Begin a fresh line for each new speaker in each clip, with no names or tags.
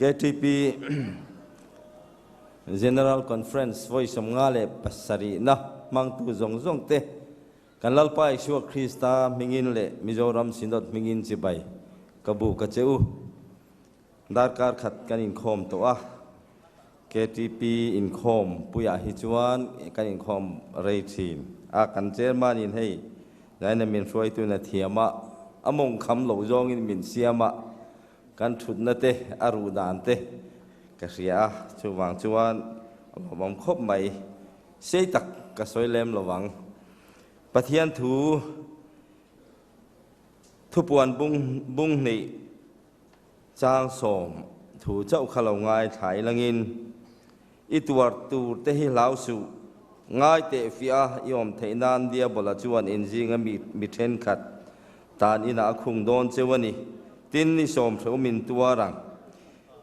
KTP General Conference vawi 57na hmangtu zawng zawng te kan Lalpa Isua Krista hmingin leh Mizoram Synod hmingin chibai ka bu ka che u. Darkar khat kan inkhawm tawh a, KTP inkhawm puiah hi chuan kan inkhawm rei thin a, kan chairman in hei Zaina min hruaitu na thiam a, a mawng kham loh zawngin min siam a, kan thutna te a ruh dan te ka hria a, chuvang chuan a lawmawm khawp mai. Sei tak ka sawi lem lo vang. Pathian thu thupuan bung bung hnih Chang 10 thu chauh kha lo ngai thlai langin, I tuar tur te hi hlau suh, ngai teh fiah a i awm theih nan Diabola chuan inzinga mi mi thenkhat tan inah a khung dawn cheu a ni. Tin, i sawm hreuh min tuar ang.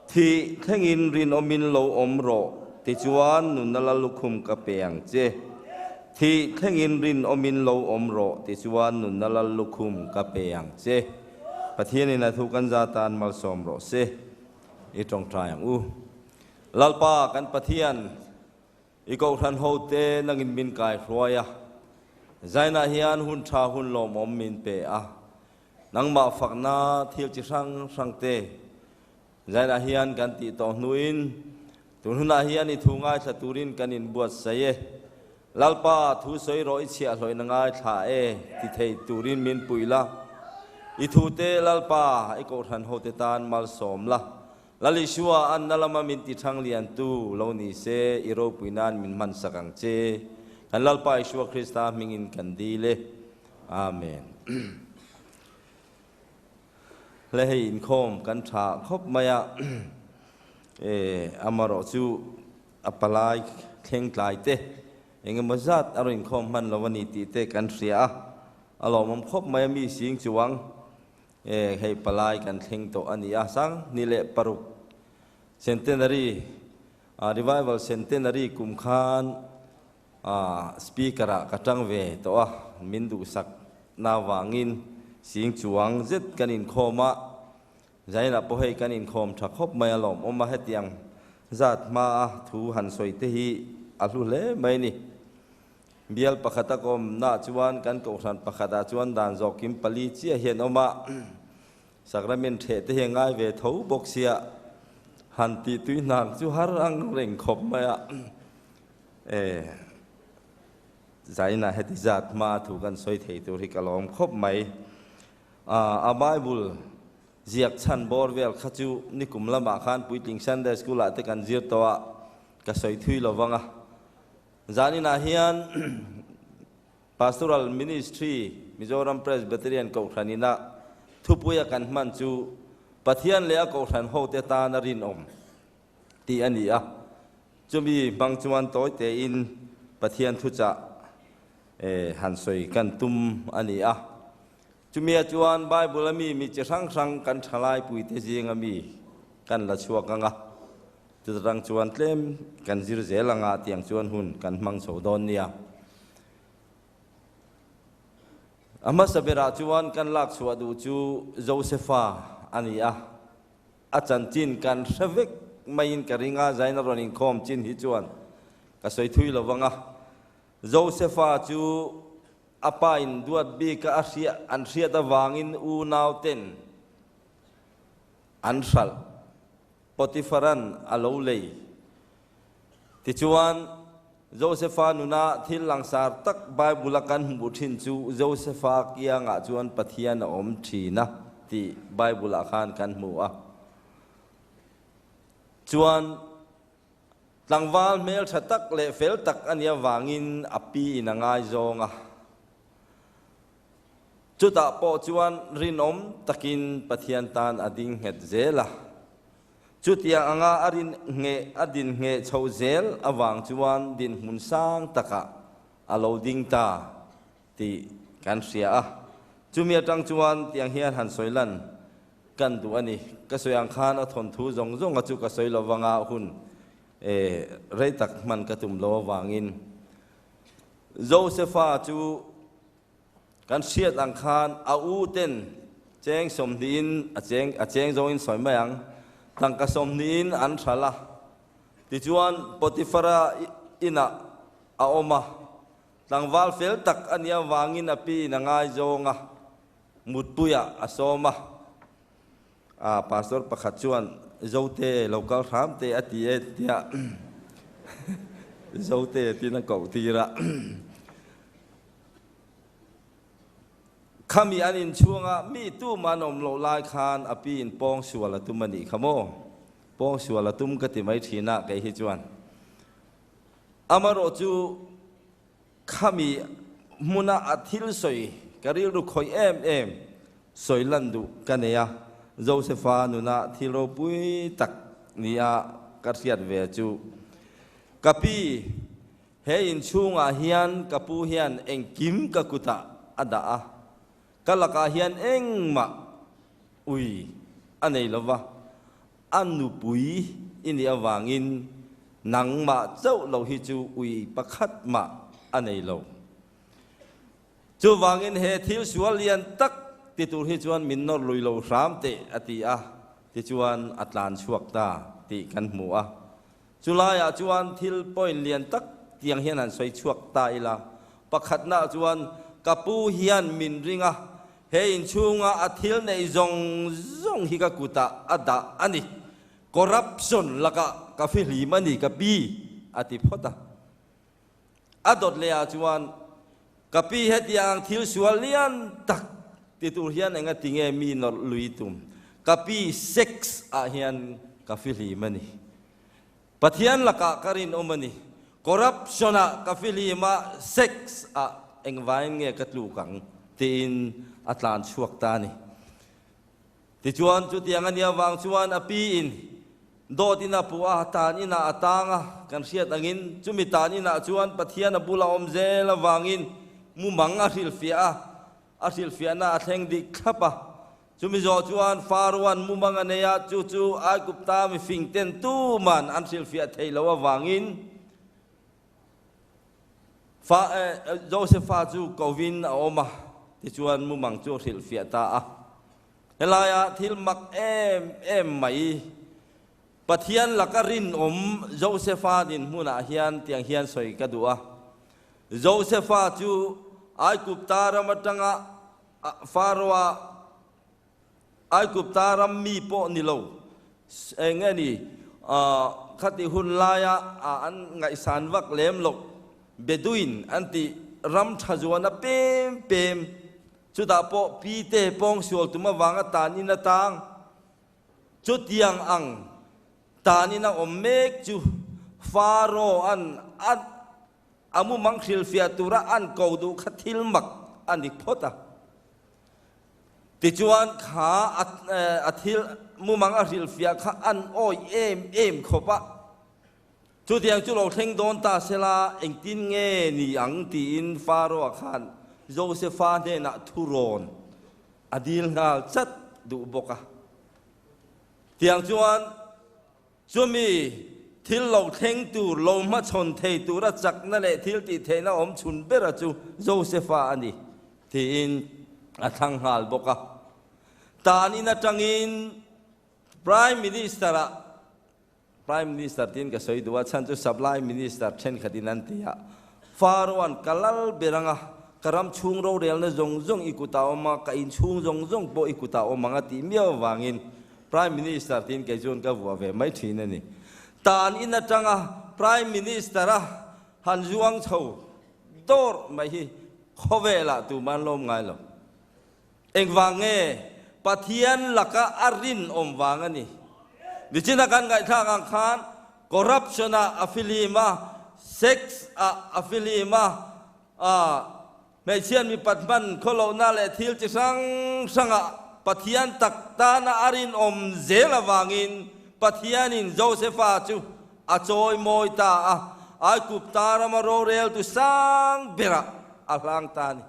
Thih thlengin rinawmin lo awm rawh, tichuan nunna la lukhum ka pe ang che. Thih thlengin rinawmin lo awm rawh, tichuan nunna la lukhum ka pe ang che. Pathianin a thu kan za tan malsawm rawh se, i tawngtai ang u. Lalpa kan Pathian, i Kohhran hote nangin min kai hruai a, zainah hian hun tha hun lawmawm min pe a, nangmah fakna thil chi hrang hrang te zainah hian kan tih tawh hnuin tun hunah hian i thu ngaithla turin kan inbuatsaih e. Lalpa, thu sawi rawh i chhiahhlawin a ngaithla e, ti thei turin min puih la. I thute Lalpa, i Kohhran hote tan malsawm la. Lal Isua, anna lama min ti thang liantu lo ni se, i ropui nan min hmansak ang che. Kan Lalpa Isua Krista hmingin kan dil e. Amen. Hle hei inkhawm kan tha khawp mai a, e, amarawh chu a palai thleng tlai te eng emaw zat a rawn inkhawm hman lo a ni tih te kan hria a, a lawmawm khawp mai a mi sing chuang e hei palai kan thleng tawh a ni a, 2006 Centenary Revival Centenary kum khan Speaker ah ka tang ve tawh a, min duhsak na vangin sing chuang zet kan inkhawm a, Zainah pawh hei kan inkhawm tha khawp mai a lawmawm a, hetiang zat hma a thu han sawi te hi a hlu hle mai ni. Bial pakhat a ka awmna chuan kan kohhran pakhat ah chuan dan zawh kim pali chiah hian awm a, Sacrament theh te hi a ngai ve tho bawk sia, han tih tui hnak chu har ang reng khawp mai a. E Zainah heti zat hma a thu kan sawi thei tur hi ka lawm khawp mai. A Bible ziak chhan bawr vel kha chu nikum lamah khan puitling Sunday School ah te kan zir tawh a, ka sawi thui lo vang a. Zaninah hian Pastoral Ministry Mizoram Presbyterian Kohhran ina thupuia kan hman chu Pathian leh a Kohhran hote tan a rinawm tih a ni a. Chumi hmang chuan tawi tein Pathian thuchah han sawi kan tum a ni a. Chumia chuan Bible a mi mi chi hrang hrang kan thalai puite zinga mi kan la chhuak ang a, chutarang chuan tlem kan zir zel ang a tiang chuan hun kan hmang chho dawn nia. A hmasa berah chuan kan lak chhuah duh chu Josefa a ni a, a chanchin kan hre vek maiin ka ring a, zaina rawn inkhawm chin hi chuan ka sawi thui lo vang a. Josefa chu A pa in duat bik a hriat an hriat avangin unauten an hralh. Potiphar-a'n a lo lei. Tichuan, Josefa nuna thil langsar tak Bible-a kan hmuh thin chu Josefa kiangah chuan Pathian a awm thin a tih Bible-ah khan kan hmu a. Chuan. Tlangval hmeltha tak leh fel tak a nih avangin a pi in a ngaizawng a. Chutah pawh chuan rinawm takin Pathian tan a ding nghet zel a. Chutiang anga a rin ngheh a din ngheh chho zel avang chuan dinhmun sang takah a lo ding ta tih kan hria a. Chumi atang chuan tiang hian han sawi lan Kan duh a ni. Ka sawi ang khan a thawnthu zawng zawng a chu ka sawi lo vanga hun e rei tak hman ka tum lo avangin Josefa chu kan hriat ang khan a u ten cheng 20 in a cheng a cheng zawngin sawi mai ang. Tangka sawmhnihin an hralh a. Tichuan, Potifara inah a awm a. Tlangval fel tak a nih avangin a piin a ngaizawng a, mutpuiah a sawm a. A pastor pakhat chuan, Zote, lo kal hram teh a ti e tia Zote tiin a koh tir a. Khami an inchhunga mi tuma an awm loh lai khan a piin pawng sual a tum a nih kha maw? Pawng sual a tum ka ti mai thin a kei hi chuan. Amarawh chu khami hmuna a thil sawi ka rilru khawih em em sawi lan duh ka nei a, Josefa nuna thil ropui tak nia ka hriat ve chu ka pi He inchhungah hian ka pu hian engkim ka kutah a dah a, ka lakah hian engmah ui a nei lo va, a nupui i nih avangin nangmah chauh lo hi chu ui pakhat mah a nei lo. Chuvangin he thil sual lian tak ti tur hi chuan min nawr lui lo hram teh a ti a, tichuan a tlan chhuak ta tih kan hmu a. Chulaiah chuan thil point lian tak tiang hian han sawi chhuak ta ila, pakhatnaah chuan ka pu hian min ring a, he inchhunga a thil neih zawng zawng hi ka kutah a dah a ni, corruption lakah ka fihlim a ni ka pi a ti phawt a. A dawt lehah chuan ka pi hetiang thil sual lian tak ti tur hian enga tinge mi nawrh lui tum, ka pi sex ah hian ka fihlim a ni. Pathian lakah ka rinawm a ni. Corruption ah ka fihlim a, sex ah engvaiin nge ka tluk ang tiin a tlan chhuak ta a ni. Tichuan chutiang a nih avang chuan a pi in dawt in a puh a, tan inah a tang a, kan hriat angin chumi tan inah chuan Pathian a bula awm zel avangin mumang a hrilhfiah a, a hrilhfiahna a thleng dik thlap a. Chumi zawh chuan Faroan mumang a nei a, chu chu Aigupta mifing ten tuman an hrilhfiah theih loh avangin Fa Josefa chu kovin a awm a, tichuan mumang chu a hrilhfiah ta a. Helaia thil mak em em mai Pathian laka rinawm Josefa dinhmunah hian tiang hian sawi ka duh a. Josefa chu Aigupta ram atanga Faroa Aigupta ram mi pawh ni lo, eng nge ni, khati hun laia an ngaihsan vak lem loh Bedouin an tih ram tha zuana pem pem, chutah pawh pite pawngsual tum avanga tan in atang chutiang ang tan in a awm mek chu Pharaoh an a A mumang hrilhfiah tura an ko duh kha thil mak a ni phawt a. Tichuan kha a thil mumang a hrilhfiah kha an awih em em khawp a. Chutiang chu lo thleng dawn ta sela engtin nge ni ang tiin Pharaoh-a khan Josefa hnenah thurawn a dil nghal chat duh bawk a. Tiang chuan Chumi thil lo thleng tur, lo hmachhawn thei tura chakna leh thil tih theihna awm chhun bera chu Josefa a ni, tiin a thlang nghal bawk a. Tan in atangin Prime Minister-ah, Prime Minister tiin ka sawi duh a, chhan chu Supply Minister thenkhatin an ti a, Pharaoh-a'n ka lal ber anga ka ram chhung rorelna zawng zawng i kutah awm a, ka inchhung zawng zawng pawh i kutah awm ang a tih miau avangin Prime Minister tiin kei chuan ka vuah ve mai thin a ni. Tan in atanga Prime Minister a han zuang chho dawr mai hi khawvelah tuman lawm ngai lo. Engvang nge Pathian laka a rinawm vang a ni. Nichina kan ngaihthlak ang khan corruption ah a filim a, sex ah a filim a, Hmeichhian mipat hman khawlohna leh thil chi hrang hrangah Pathian tak tana a rinawm zel avangin Pathianin Josefa chu a chawi mawi ta a, Aigupta rama roreltu sang berah a hlang ta a ni.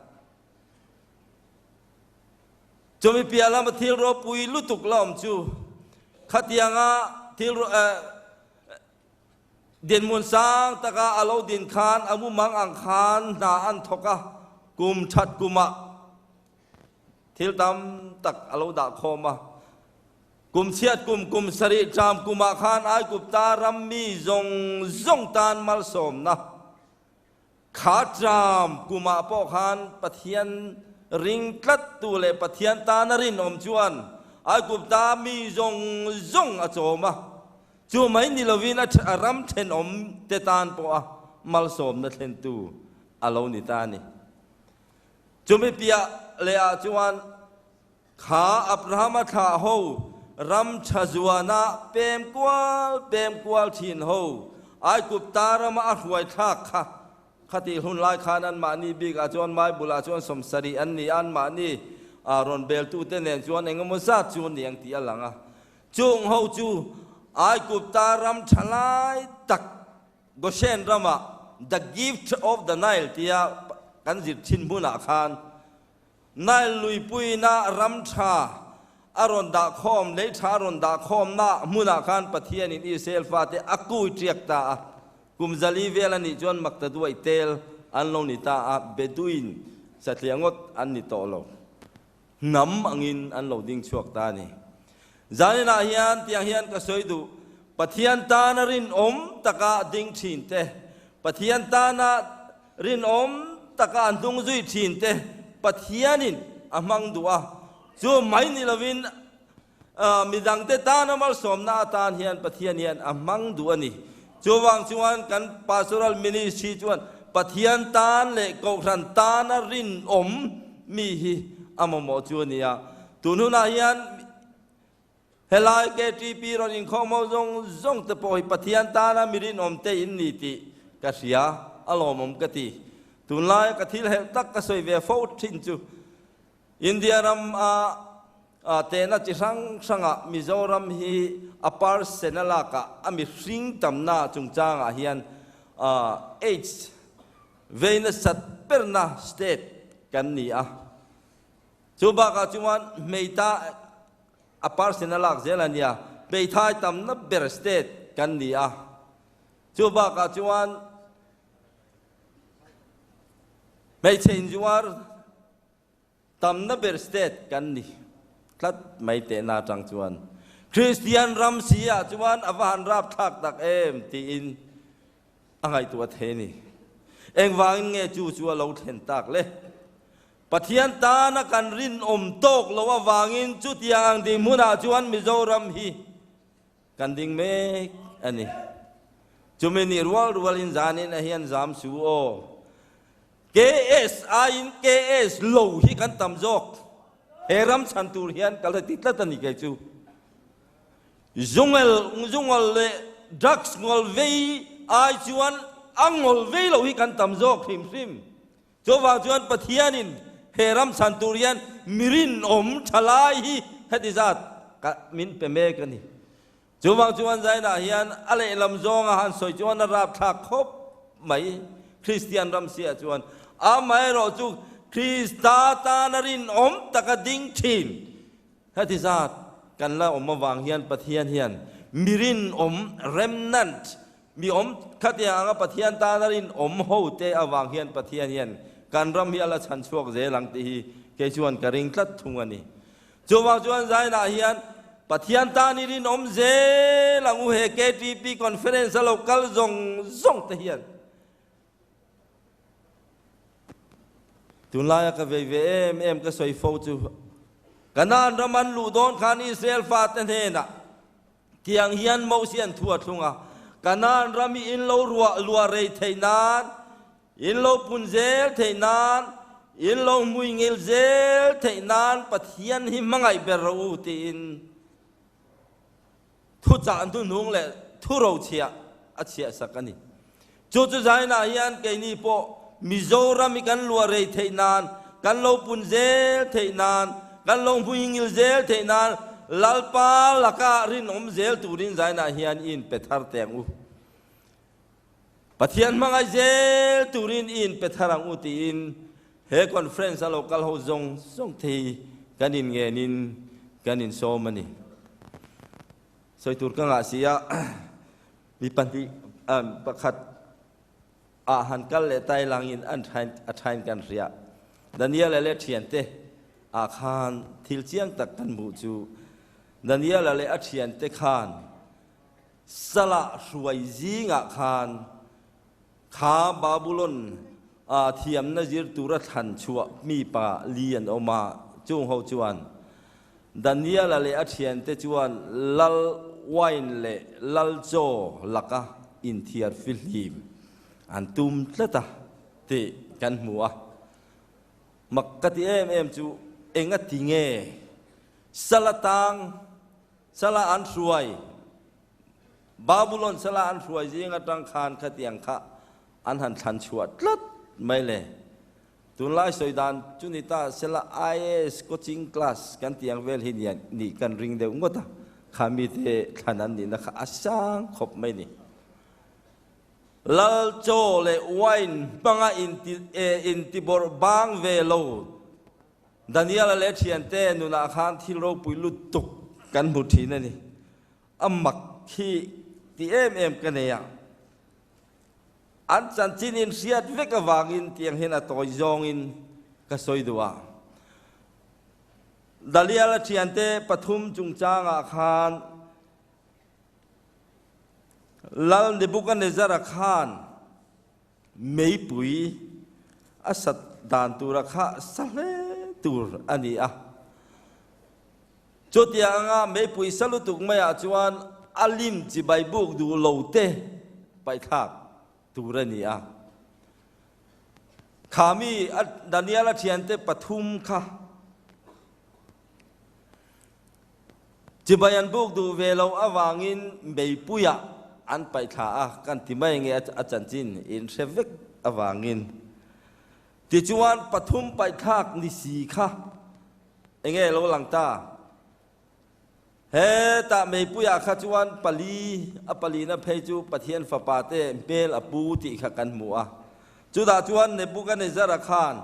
Chumi piah lama thil ropui lutuk la awm chu khatianga thil Dinhmun sang taka a lo din khan a mumang ang khan hna an thawk a, kum that kumah thil tam tak a lo dah khawm a. Kum chhiat kum kum sarih ṭam kumah khan Aigupta ram mi zawng zawng tan malsawmna kha ṭam kumah pawh khan Pathian ring tlattu leh Pathian tana rinawm chuan Aigupta mi zawng zawng a chawm a. Chu mai ni lovin a ram ṭhenawm te tan pawha malsawmna thlentu a lo ni ta a ni. Chumi piah lehah chuan Kha Abrahama thlah ho ram tha zuana pem kual pem kual thin ho Aigupta rama a hruai thlak kha khatih hun lai khan anmahni bikah chuan Bible ah chuan sawmsarih an ni a, anmahni rawn beltute nen chuan engemaw zat chu an ni ang tih a lang a. Chung ho chu Aigupta ram tha lai tak Goshen rama The Gift of the Nile tia kan zir thin hmunah khan Nile luipuina ram tha a rawn dah khawm, lei tha a rawn dah khawmna hmunah khan Pathianin Israel fate a kui tiak ta a. Kum zali vel a nih chuan Maktaduai tel an lo ni ta a, Bedouin satliah ngawt an ni tawh lo. Hnam angin an lo ding chhuak ta a ni. Zaninah hian tiang hian ka sawi duh, Pathian tana rinawm taka ding thin te, Pathian tana Rinawm taka an hnung zui thin te Pathianin a hmang duh a, chu mai ni lovin midangte tana malsawmna atan hian Pathian hian a hmang duh a ni. Chuvang chuan kan Pastoral Ministry chuan Pathian tan leh Kohhran tana rinawm mi hi a mamawh chu a ni a. Tun hunah hian Helai KTP rawn inkhawm ho zawng zawng te pawh hi Pathian tana mi rinawm te in ni tih ka hria, a lawmawm ka ti. Tunlaia ka thil helh tak ka sawi ve fo thin chu India ram a tehna chi hrang hrangah Mizoram hi a percent a lakah a mihring tamna chungchangah hian AIDS vei nasat berna state kan ni a. Chu bakah chuan hmeita a percent a lak zel a nia, hmeithai tamna ber state kan ni a. Chu bakah chuan hmeichhe inzuar tamna ber state kan ni tlat mai tehna atang chuan Kristian ram si ah chuan a va han rapthlak tak em tiin a ngaihtuah thei a ni. Engvangin nge chu chu a lo thlen tak le? Pathian tana kan rinawm tawk lo avangin chutiang ang dinhmunah chuan Mizoram hi kan ding mek a ni. Chumi nih rual rualin zanin a hian zam su aw. KS aiin KS lo hi kan tam zawk. He ram chhan tur hian ka la ti tlat a ni kei chu. Zungel, zungol leh drugs ngol vei ai chuan a ngol vei lo hi kan tam zawk hrim hrim. Chuvang chuan Pathianin he ram chhan tur hian mi rinawm tha lai hi heti zat ka min pe mek a ni. Chuvang chuan Zainah hian a lehlam zawnga han sawi chuan a rapthlak khawp mai Kristian ram siah chuan. Amaherawh chu Krista tana rinawm taka ding thin Heti zat kan la awm avang hian Pathian hian mi rinawm, remnant, mi awm khatiang anga Pathian tana rinawm ho te avang hian Pathian hian kan ram hi a la chhan chhuak zel ang tih hi kei chuan ka ring tlat thung a ni. Chuvang chuan Zainah hian Pathian tan i rinawm zel ang u he KTP Conference a lo kal zawng zawng te hian Tunlaia ka vei ve em em ka sawi fo chu Kanaan ram an luh dawn khan Israel fate hnenah tiang hian Moses an thu a thlung a, Kanaan ram hi in lo ruah luah rei theih nan, in lo pun zel theih nan, in lo hmui ngil zel theih nan Pathian hi hmangaih ber rawh u tiin Thuchah hnuhnung leh thurochhiah a chhiahsak a ni. Chu chu zainah hian keini pawh Mizoram hi kan luah rei theih nan, kan lo pun zel theih nan, kan lo hmuingil zel theih nan Lalpa laka rinawm zel turin zainah hian i inpe thar teh ang u. Pathian hmangaih zel turin i inpe thar ang u tiin he conference a lo kal ho zawng zawng te hi kan inngenin kan insawm a ni. Sawi tur ka ngah si a, mi pahnih pakhat ah han kal leh tai langin an a thain kan hria. Daniel-a leh thiante ah khan thil chiang tak kan hmuh chu. Daniela leh a thiante khan Salah hruai zingah khan kha Babulon ah thiamna zir tura thlan chhuah mi pa li an awm a, chung ho chuan Daniela leh a thiante chuan lal wine leh lal chaw laka inthiar fihlim an tum tlat a tih kan hmu a. Mak ka ti em em chu enga ti nge Sala tang Sala an hruai, Babulon sala an hruai zing atang khan khatiang kha an han thlan chhuah tlat mai le. Tunlai sawi dan chu ni ta sela IAS coaching class kan tih ang vel hi nia nih kan ring deuh ngawt a, kha mite thlan an nihna kha a sang khawp mai ni. Lal chaw leh wine hmanga inti intibawrh bang ve lo Daniela leh thiante nunah khan thil ropui lutuk kan hmu thin a ni. A mak hi ti em em ka nei a. An chanchin in hriat vek avangin tiang hian a tawi zawngin ka sawi duh a. Daniela thiante pathum chungchangah khan Lal Nebuchadnezzar-a khan Meipui a sat dan tura kha sa hle tur a ni a. Chutiang anga meipui sa lutuk maiah chuan a lim chibai buk duh lo te paihthlak tur a ni a. Kha mi Daniel-a thiante pathum kha Chibai an buk duh ve loh avangin meipuiah an paih thla a, kan ti mai nge a chanchin in hre vek avangin. Tichuan pathum paih thlak ni si kha enge lo lang ta? Hetah meipuiah kha chuan pali a palina phei chu Pathian fapa te hmel a pu tih kha kan hmu a. Chutah chuan Nebuchadnezzar-a khan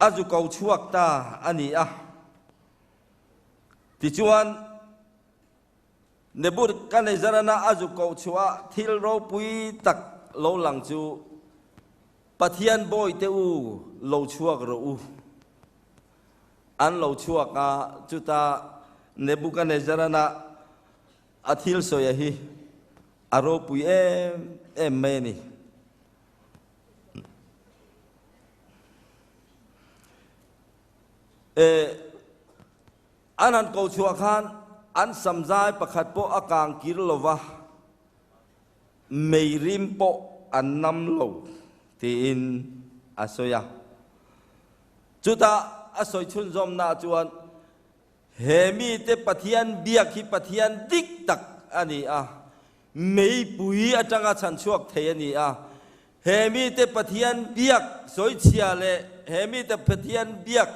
A zu ko chhuak ta a ni a. Tichuan, Nebuchadnezzar-ana a zu ko chhuah thil ropui tak lo lang chu, Pathian bawite u, lo chhuak rawh u. An lo chhuak a, chutah Nebuchadnezzar-ana a thil sawia hi a ropui em em mai a ni. An han ko chhuah khan an samzai pakhat pawh a kang kir lo va, meirim pawh an nam lo tiin a sawi a. Chutah a sawi chhunzawmnaah chuan He mite Pathian biak hi Pathian dik tak a ni a, meipui atanga chhan chhuak thei a ni a. He mite Pathian biak sawichhia leh he mite Pathian biak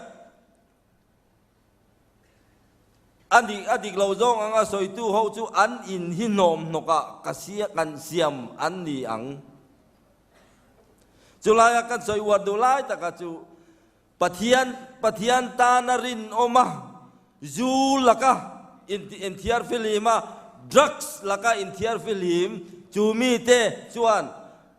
a dik a dik lo zawng anga sawitu ho chu an in hi hnawm hnawkah ka kan siam an ni ang. Chulaia kan sawi uar duh lai taka chu Pathian Pathian tana rinawm a, zu laka inthiar fihlim a, drugs laka inthiar fihlim chu mite chuan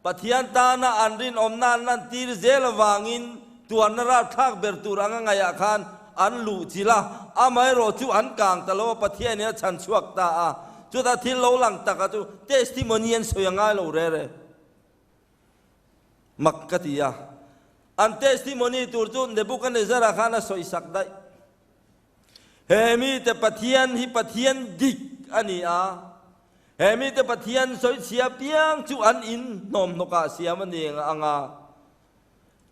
Pathian tana an rinawmna an lantir zel avangin tuarna ralthlak ber tur anga ngaihah khan an luh chilh a, amaherawh chu an kang ta lo a, Pathianin a chhan chhuak ta a, chutah thil lo lang taka chu testimony an sawi a ngai lo rere. Mak ka ti a. An testimony tur chu Nebuchadnezzar-a khan a sawisak daih. He mite Pathian hi Pathian dik a ni a, he mite Pathian sawichhia piang chu an in hnawmhnawkah siam a ni ang a.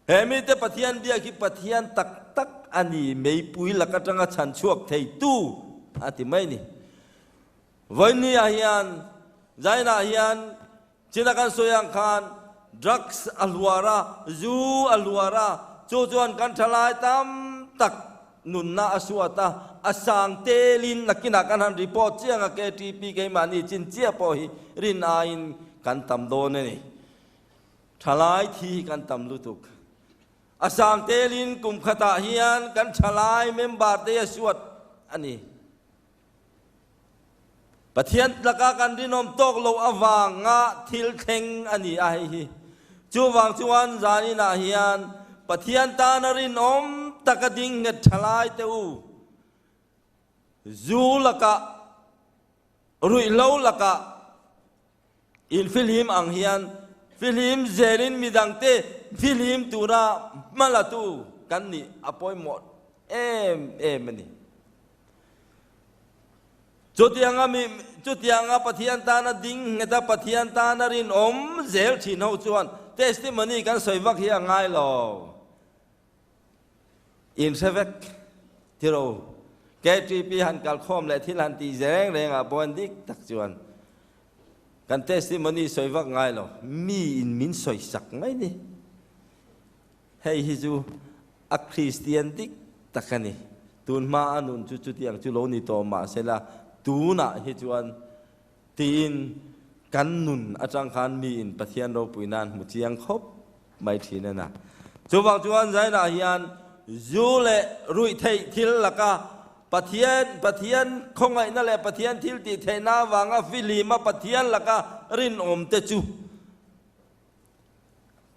He mite Pathian biak hi Pathian tak tak a ni, meipui lak atanga chhan chhuak theitu a ti mai ni. Vawinia hian, Zainah hian China kan sawi ang khan drugs a hluar a, zu a hluar a, chu chuan kan thalai tam tak nunna a suat a, a sang telin nakinah kan han report chiang a KTP keimahni chin chiah pawh hi rin aiin kan tam dawn a ni. Thalai thi hi kan tam lutuk. A sang telin kum khatah hian kan thalai member te a suat a ni. Pathian laka kan rinawm tawk loh avanga thil thleng a ni a hei hi. Chuvang chuan zaninah hian Pathian tana rinawm taka ding nghet tha lai teh u. Zu lakah, ruihhlo lakah infihlim ang hian fihlim zelin midangte fihlim tura hmalatu kan nih a pawimawh em em a ni. Chutianga mi, chutianga Pathian tana ding nghet a Pathian tana rinawm zel thin ho chuan testimony kan sawi vak hi a ngai lo. In hre vek tiro. KTP han kalkhawm leh thil han tih reng reng ah pawh en dik tak chuan kan testimony sawi vak ngai lo. Mi in min sawi sak mai ni. Hei hi chu a Kristian dik tak a ni. Tun hma a nun chu chutiang chu lo ni tawh mah sela tunah hi chuan tiin kan nun atang khan mi in Pathian ropui nan hmu chiang khawp mai thin a na. Chuvang chuan Zainah hian zu leh ruihtheih thil laka Pathian Pathian khawngaihna leh Pathian thil tih theihna avanga fihlima Pathian laka rinawm te chu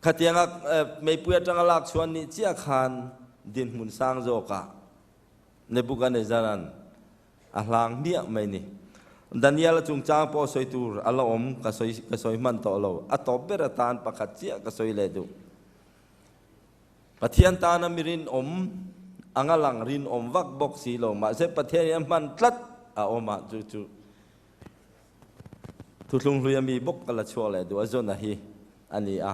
Khatianga meipui atanga lak chhuan nih chiah khan dinhmun sang zawkah Nebuchadnezzar-a'n a hlang hmiah mai ni. Daniel-a chungchang pawh sawi tur a la awm, ka sawi ka sawi hman tawh lo. A tawp ber atan pakhat chiah ka sawi leh duh. Pathian tana mi rinawm anga lang rinawm vak bawk si lo, mahse Pathianin a hman tlat a awm a, chu chu Thuthlung hlui ami bawk ka la chhuak leh duh a, Jona hi a ni a.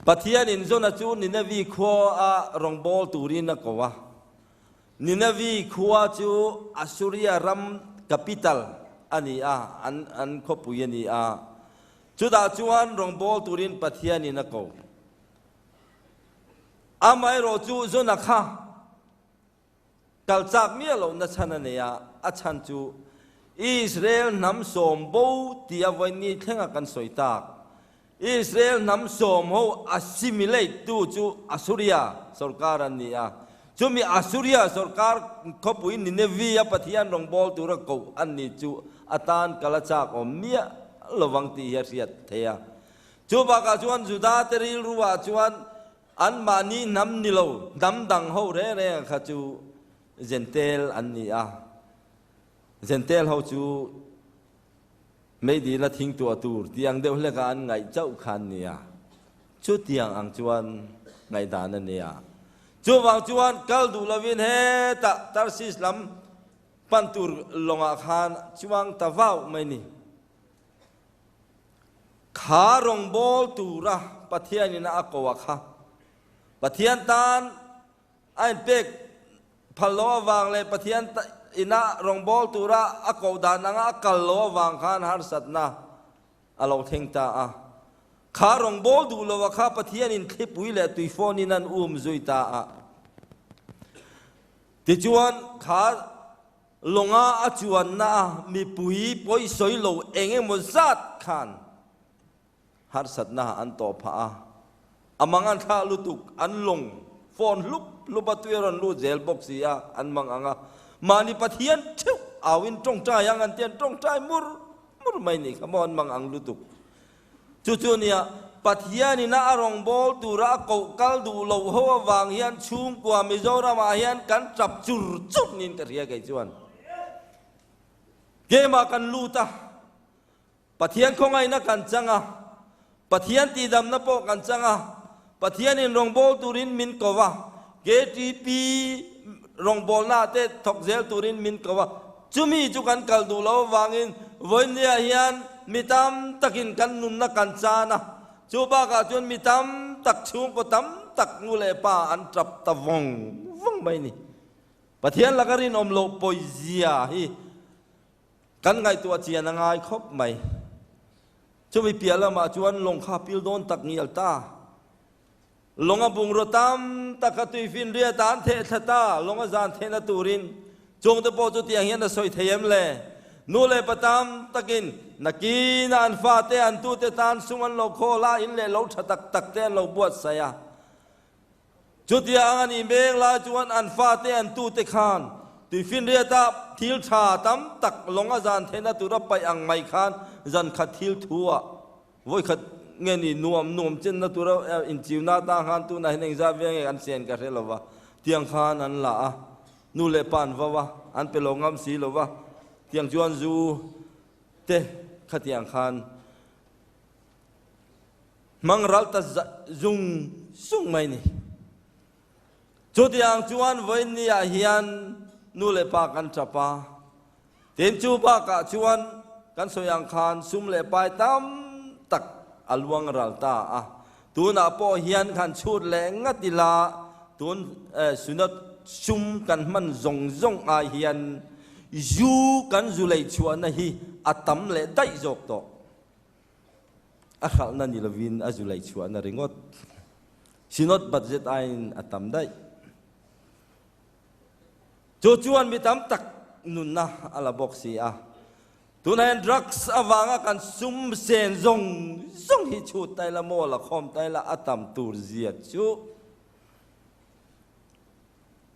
Pathianin Jona chu Ninevi khua a rawngbâwl turin a ko a. Ninevi khua chu Assuria ram capital a ni a, an an khawpui a ni a. Chutah chuan rawngbâwl turin Pathianin a ko. Amaherawh chu Jona kha Kal chak miah lohna chhan a nei a, a chhan chu Israel hnam sawm bo tia vawiin thlenga kan sawi tak. Israel hnam sawm ho assimilate tu chu Assuria sorkar an ni a, chumi Assuria sorkar khawpui Nineveh a Pathian rawngbâwl tura koh an ni chu atan kal a chak awm miah lovang tih hi a hriat theih a. Chu bakah chuan Juda te rilruah chuan Anmahni hnam ni lo, hnam dang ho reng reng kha chu Jentail an ni a. Jentail ho chu meidila thing tuah tur tiang deuh hleka an ngaih chauh kha an ni a. Chutiang ang chuan ngaihdan a ni a. Chuvang chuan kal duh lovin hetah Tarsis lam pan tur lawngah khan chuang ta vau mai ni. Kha rawngbâwl tura Pathianin a ko a kha. Pathian tân a inpêk phal loh avâng leh Pathian ina rawngbâwl tura a koh dan anga a kal loh avâng khân harsatna a lo thleng ta a. Kha rawngbâwl duh loh a kha Pathianin thlipui leh tuifawnin an ûm zui ta a. Tichuan, kha Lawnga a chuanna a mipui pawi sawi lo eng emaw zat khan harsatna an tawh phah a, a mang an thlah lutuk, an lawng phone hlup hlup a tui a rawn lut zel bawk si a, an mang ang a, mahni Pathian theuh auin tawngtai ang an ti an tawngtai mur mur mai nih kha maw an mang ang lutuk. Chu chu nia, Pathianin a rawngbâwl tura a koh kal duh loh ho avang hian chhungkua Mizoramah hian kan tap chur chur niin ka hria kei chuan. Game-ah kan lut a, Pathian khawngaihna kan chang a, Pathian tihdamna pawh kan chang a, Pathianin rawngbâwl turin min ko a, KTP rawngbâwlnaah te thawk zel turin min ko a, Chumi chu kan kal duh loh avangin vawinia hian mi tam takin kan nunna kan chan a, chu bakah chuan mi tam tak chhungkaw tam tak nu leh pa an tap ta vawng vawng mai ni. Pathian laka rinawm loh pawizia hi kan ngaihtuah chian a ngai khawp mai. Chumi piah lamah chuan lawng kha pil dawn tak ngial ta. Lawng a bungraw tam tak a tuifinriat ah an theh thla ta, lawng a zan thehna turin. Chungte pawh chu tiang hian a sawi thei em le? Nu leh pa tam takin nakina an fate an tute tan sum an lo khawl a, in leh lo tha tak tak te an lo buatsaih a. Chutia ang a nih meng lai chuan an fate an tute khan tuifinriat ah thil tha tam tak lawng a zan thehna tura paih ang mai khan zan khat thil thu ah Vawikhat nge ni nuam nuam chenna tura inchiuna atang khan tunah hian engzat veng nge an chen ka hre lo va, tiang khan an la a. Nu leh pa an vau a, an pe lo ngam si lo va, tiang chuan zu te khatiang khan hmang ral ta zung zung mai ni. Chutiang chuan vawiin ni ah hian nu leh pa kan tap a, tin chu bakah chuan kan sawi ang khan sum leh pai tam tak a luang ral ta a, tunah pawh hian khan chhut leh ngat ila tun Synod sum kan hman zawng zawng ai hian zu kan zu lei chhuahna hi a tam leh daih zawk tawh. A hralhna ni lovin a zu lei chhuahna ringawt. Synod budget aiin a tam daih. Chu chuan mi tam tak nunna a la bawk si a. Tunah hian drugs avanga kan sum sen zawng zawng hi chhut tai la maw la khawm tai la a tam tur zia chu.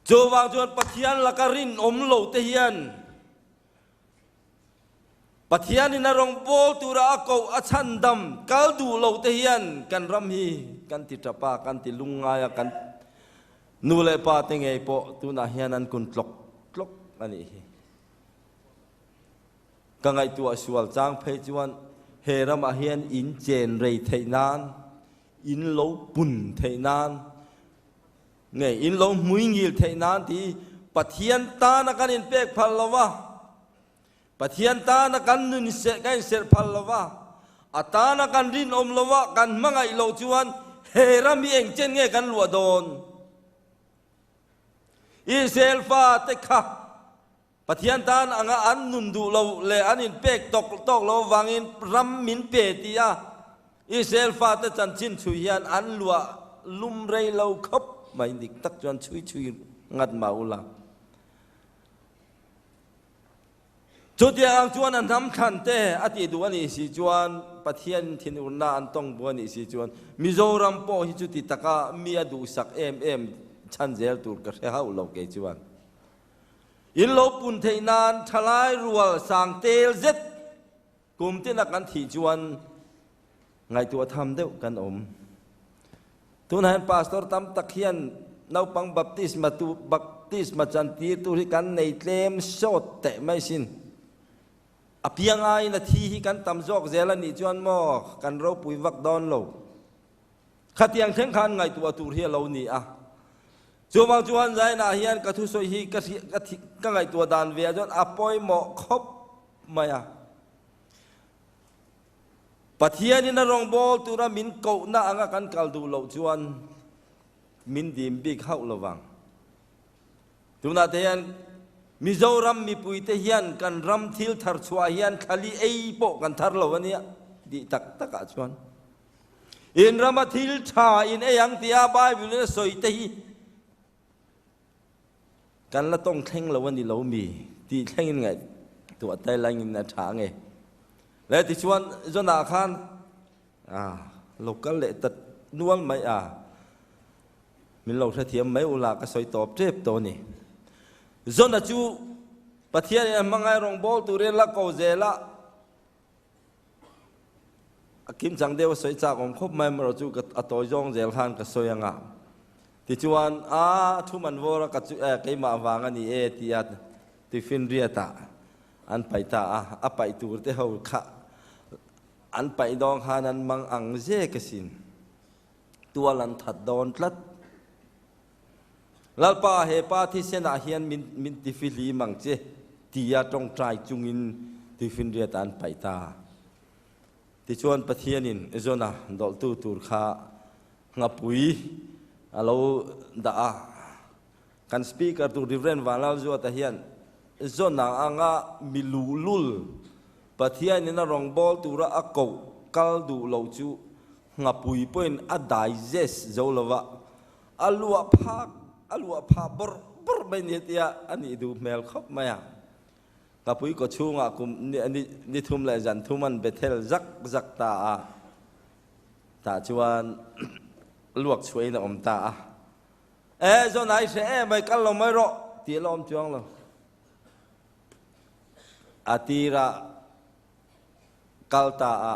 Chuvang chuan Pathian laka rinawm lo te hian Pathianin a rawngbâwl tura a koh a chhandam kal duh lo te hian kan ram hi kan ti ṭap a, kan ti lungngai a, kan nu leh pa te ngei pawh tunah hian an kun tlawk tlawk a nih hi. Ka ngaihtuah sual chang phei chuan he ramah hian in chen rei theih nan, in lo pun theih nan, Nge in lo hmui ngil theih nan ti Pathian tana kan inpek phal lo va, Pathian tana kan nun kan inserh phal lo va, a tana kan rinawm lo va, kan hmangaih loh chuan he ram hi engchen nge kan luah dawn? Israel fate kha Pathian tan anga an nun duh lo leh an inpek tawk tawk lo avangin ram min pe ti a, Israel fate chanchin chhui hian an luah lum rei lo khawp mai dik tak chuan chhui chhui ngat mah ula. Chutiang ang chuan a hnam thlan te a tih duh a nih si chuan Pathian thinurna an tawng bu a nih si chuan Mizoram pawh hi chuti taka mi a duhsak em em chhan zel tur ka hre hauh lo kei chuan. In lo pun theih nan thalai rual sang tel zet kum tina kan thih chuan ngaihtuah tham deuh kan awm. Tunah hian pastor tam tak hian naupang baptisma tu baptisma chantir tur hi kan nei tlem sawt teh mai sin. A piang aiin a thi hi kan tam zawk zel a nih chuan maw kan ropui vak dawn lo. Khatiang thleng khan ngaihtuah tur hi a lo ni a. Chuvang chuan Zainah hian ka thusawi hi ka ka ka ngaihtuah dan ve ah chuan a pawimawh khawp mai a. Pathianin a rawngbâwl tura min kohna anga kan kal duh loh chuan min dim bik hauh lo vang. Tunah te hian Mizoram mipuite hian kan ram thil thar chhuah hian thlali ei pawh kan thar lo a nia tih tak takah chuan. In rama thil tha in ei ang tia Bible in a sawi te hi kan la tawng thleng lo a ni lo mi tih thleng in ngaihtuah tai lang in a tha nge. Le tichuan Jonah khan a lo kal leh ta nual mai a, min lo hrethiam mai ula ka sawi tawp tep tawh a ni. Jonah chu Pathian in a hmangai rawngbâwl turin la ko zel a, A kim chang deuh a sawi chak awm khawp mai amarawh chu ka a tawi zawng zel khan ka sawi anga tichuan a thu man vawr a ka chu eh keimah vang a ni e tia tuifinriat ah an paih ta a, a paih tur te ho kha an paih dawng khan an mang ang zek asin tual an that dawn tlat. Lalpa he pa thisen ah hian min min tifihlim ang che tia tawngtai chungin tuifinriat ah an paih ta. Tichuan Pathianin Jonah dawlhtu tur kha nghapui a lo dah a. Kan speaker tur Rev. Vanlalzuata hian Jonah anga mi luhlul Pathianin a rawngbâwl tura a koh kal duh lo chu nghapui pawhin a digest zo lova A luah phak, a luah phah bawrh bawrh mai nia tia a nih duh hmel khawp mai a. Kapui kaw chhungah kum ni ni thum leh zan thum an Bethel zak zak ta a, tah chuan luak chhuahin a awm ta a. E, zawn ai hre em mai, kal lo mai rawh tih a la awm chuang lo. A tirah kal ta a.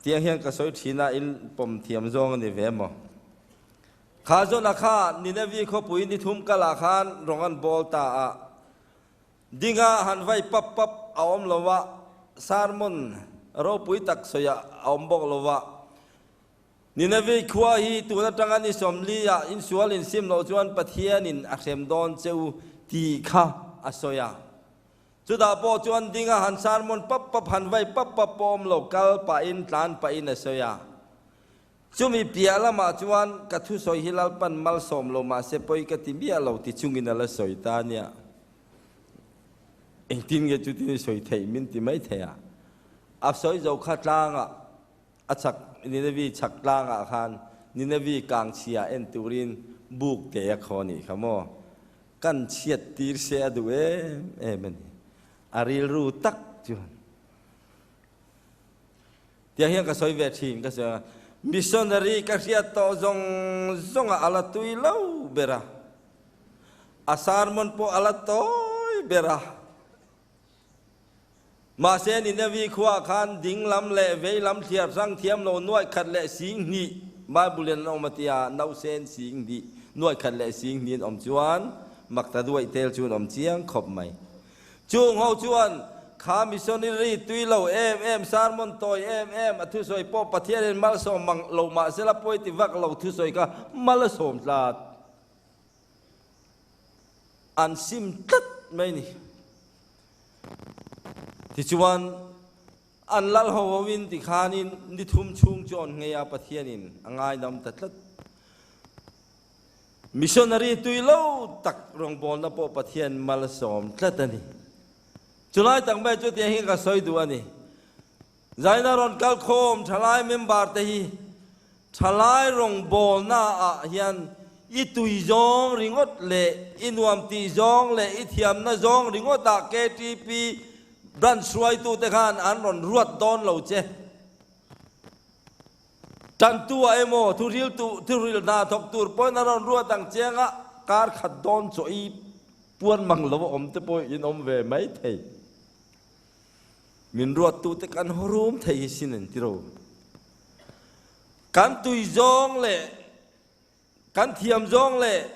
Tiang hian ka sawi thin a, in pawm thiam zawng a ni ve maw? Kha Jonah kha Ninevi khawpui ni thum kalah khan rawng an bawl ta a. Dinga han vai pap pap a awm lo a, sermon ropui tak sawi a awm bawk lo a. Ninevi khua hi tun atanga ni 40 ah insual insim loh chuan Pathianin a hrem dawn che u tih kha a sawi a. Chutah pawh chuan dinga han sermon pap pap han vai pap pap pawh awm lo, kal pahin tlan pahin a sawi a. Chumi piah lamah chuan ka thusawi hi Lalpan malsawm lo mahse pawi ka ti miah lo ti chungin a la sawi ta nia. Engtin nge chutin i sawi theih min ti mai thei a. A sawi zo kha tlangah a chak Ninevi chhak tlangah khan Ninevi kangchhia en turin buk te a khaw nih kha maw. Kan chhiat tir se a duh em em a ni. A rilru tak chuan. Tiang hian ka sawi ve thin, ka sawi a, missionary ka hriat tawh zawng zawngah a la tui lo ber a, a sermon pawh a la tawi ber a. Mahse Ninevi khuaah khan ding lam leh vei lam thliar hrang thiam lo nuaih khat leh sing hnih Bible in an awm a tia, nausen sing hnih nuaih khat leh sing hnih an awm chuan makta duaih tel chu an awm chiang khawp mai. Chung ho chuan kha missionary tui lo em em, sermon tawi em em, a thusawi pawh Pathianin malsawm mang lo mahsela pawi ti vak lo thusawi kha mal a sawm tlat. An sim tlat mai ni. Tichuan an lal ho hoin tikhanin ni thum chhung chu an nghei a, Pathianin a ngaidam ta tlat. Missionary tui lo tak rawngbawlna pawh Pathian malsawm tlat a ni. Chulai tak mai chu tiang hi ka sawi duh a ni. Zaina rawn kal khawm thalai member te hi thalai rawngbawlna ah hian i tui zawng ringawt leh i nuam tih zawng leh i thiamna zawng ringawt ah KTP branch hruaitu te khan an rawn ruat dawn lo che. Tantu ah emaw thuril tu thuril hna thawk tur pawhin a rawn ruat ang chiang a, kar khat dawn chaw i puan mang lo a awm te pawh in awm ve mai thei. Min ruat tu te kan hawrum thei hi sin an ti ro. Kan tui zawng leh kan thiam zawng leh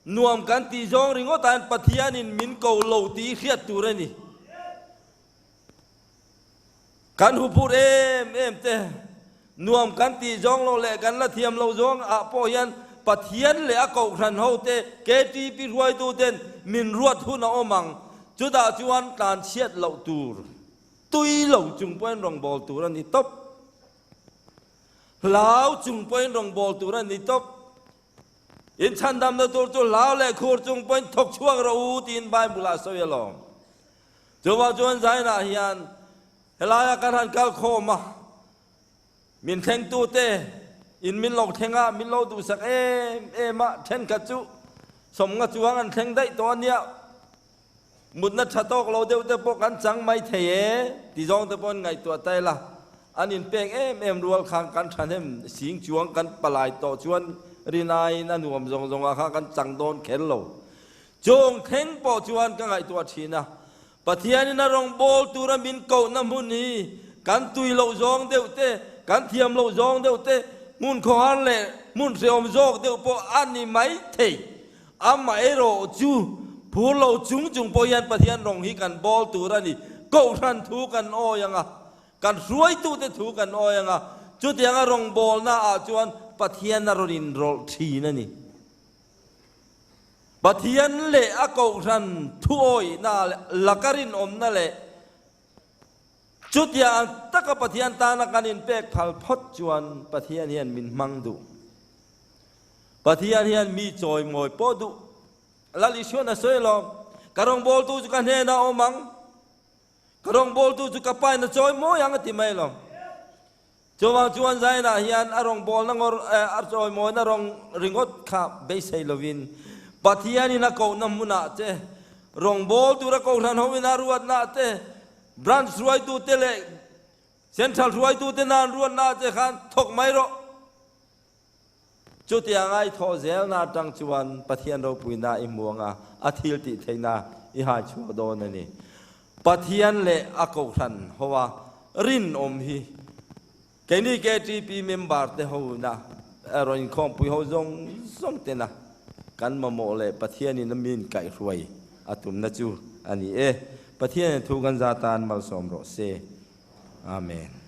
nuam kan tih zawng ringawt ah hian Pathianin min ko lo tih hriat tur a ni. Kan huphurh em em te, nuam kan tih zawng lo leh kan la thiam lo zawng ah pawh hian Pathian leh a kohhran ho te, KTP hruaitu ten min ruat hun a awm ang. Chutah chuan tlan chhiat loh tur, tui lo chung pawhin rawngbâwl tur a ni tawp. Hlau chung pawhin rawngbâwl tur a ni tawp. In chhandamna tur chu hlau leh khur chung pawhin thawk chhuak rawh u tiin Bible ah sawi alawm. Chuvang chuan Zainah hian helaia kan han kal khawm a, min thlengtute in min lo thleng a, min lo duhsak em em a, thenkhat chu sawmnga chuang an thleng daih tawh a nia, mutna tha tawk lo deuh te pawh kan chang mai thei e ti zawng te pawh an ngaihtuah ta ila, an inpek em em rual khan kan thahnem sing chuang kan palai tawh chuan rinaiin a nuam zawng zawngah khan kan chang dawn kher lo. Chung thleng pawh chuan ka ngaihtuah thin a, Pathianin a rawngbâwl tura min kohna hmun hi kan tui loh zawng deuh te, kan thiam loh zawng deuh te, hmun khawhar leh hmun hrehawm zawk deuh pawh a ni mai thei. Amaherawh chu phur lo chung chung pawh hian Pathian rawng hi kan bâwl tur a ni. Kohhran thu kan awi ang a, kan hruaitute thu kan awi ang a, chutianga rawngbâwlnaah chuan Pathian a rawn inrawlh thin a ni. Pathian leh a kohhran thuawihna laka rinawmna leh chutia ang taka Pathian tana kan inpek phal phawt chuan Pathian hian min hmang duh. Pathian hian mi chawimawi pawh duh. Lal Isuan a sawi alawm, Ka rawngbawltu chu ka hnenah awm ang, ka rawngbawltu chu ka pain a chawimawi ang a ti mai alawm. Chuvang chuan Zainah hian a rawngbawlna ngawr a chawimawina rawng ringawt kha beisei lovin Pathianin a kohna hmunah te, rawngbâwl tura kohhran hoin a ruatnaah te, branch hruaitute leh central hruaitute nan ruatnaah te khan thawk mai rawh. Chutiang a i thawh zelna atang chuan Pathian ropuina i hmu anga a thil tih theihna i hai chhuak dawn a ni. Pathian leh a kohhran hoa rinawm hi keini KTP member te ho ina Rawn inkhawmpui ho zawng zawng tena kan mamawh leh Pathianin a min kaihhruai a tumna chu a ni e. Pathianin thu kan za tan malsawm rawh se. Amen.